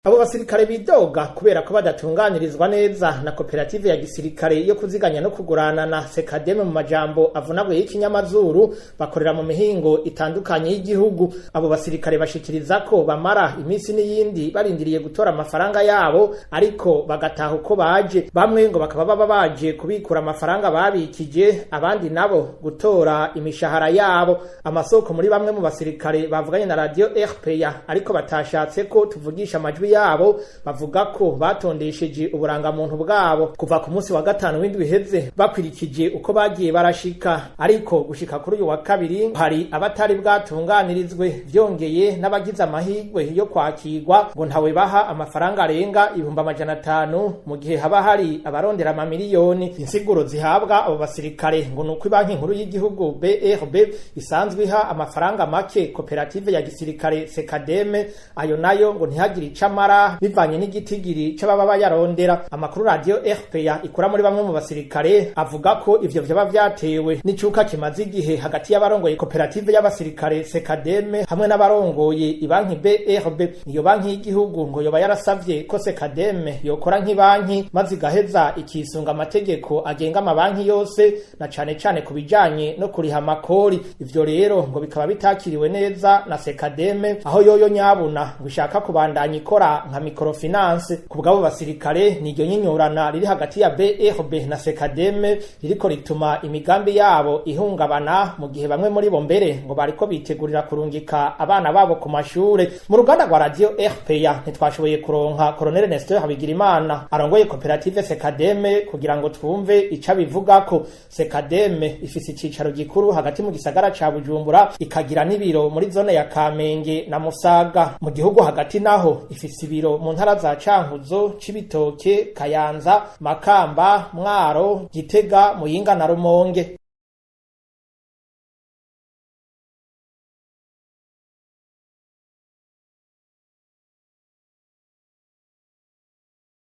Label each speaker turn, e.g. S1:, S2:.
S1: Abo basirikare bidoga kubera ko badatunganirizwa neza na koperative ya gisirikare yo kuziganya no kuguranana Sekademe, mu majambo avunaguye y'ikinyamazuru, bakorera mu mihingo itandukanye y'igihugu. Abo basirikare bashikiriza ko bamara iminsi n'iyindi barindiriye gutora amafaranga yabo, ariko bagataha uko baje. Bamwe ngo bakaba baba baje kubikura amafaranga babikije, abandi nabo gutora imishahara yabo. Amasoko muri bamwe mu basirikare bavuganye na radio RPA, ariko batashatse ko tuvugisha amajwi yabo, bavuga ko batondesheje uburangamuntu bwabo kuva ku munsi wa gatanu w'indwi iheze, bakwirikije uko bagiye barashika, ariko gushika kuri uyu wa kabiri hari abatari bwatunganirizwe. Vyongeye, n'abagize amahirwe yo kwakirwa ngo ntawe baha amafaranga arenga 500,000, mu gihe haba hari abarondera amamiliyoni. Insiguro zihabwa abo basirikare ngo nuko Banki Nkuru y'igihugu BRB isanzwe iha amafaranga make koperative ya gisirikare Sekademe, ayo nayo ngo ntihagire ico amara bivanye n'igitigiri c'ababa bayarondera. Amakuru radio RPA ikura muri bamwe mu basirikare avuga ko ivyo vyoba vyatewe n'icuka kimaze igihe hagati y'abarongoye koperative y'abasirikare Sekademe hamwe n'abarongoye ibanki BRB. Iyo banki y'igihugu ngo yoba yarasavye ko Sekademe yokora nk'ibanki, maze igaheza ikisunga amategeko agenga amabanki yose, na cane cane ku bijanye no kuriha amakori. Ivyo rero ngo bikaba bitakiriwe neza na Sekademe, aho yoyo nyabuna ngo ishaka kubandanya ikora nka microfinance. Ku bw'abo basirikare, niryo nyinyorana riri hagati ya BRB na Sekademe ririko rituma imigambi yabo ihungabana, mu gihe bamwe muri bo mbere ngo bariko bitegurira kurungika abana babo ku mashure. Mu ruganda rwa radio RPA ntitwashoboye kuronka Colonel Nestor Habigirimana arongoye koperative Sekademe kugira ngo twumve ico abivugako. Sekademe ifise icicaro gikuru hagati mu gisagara ca Bujumbura, ikagira n'ibiro muri zone ya Kamenge na Musaga. Mu gihugu hagati naho ifise ibiro mu ntara za Cankuzo, Cibitoke, Kayanza, Makamba, Mwaro, Gitega, Muyinga na Rumonge.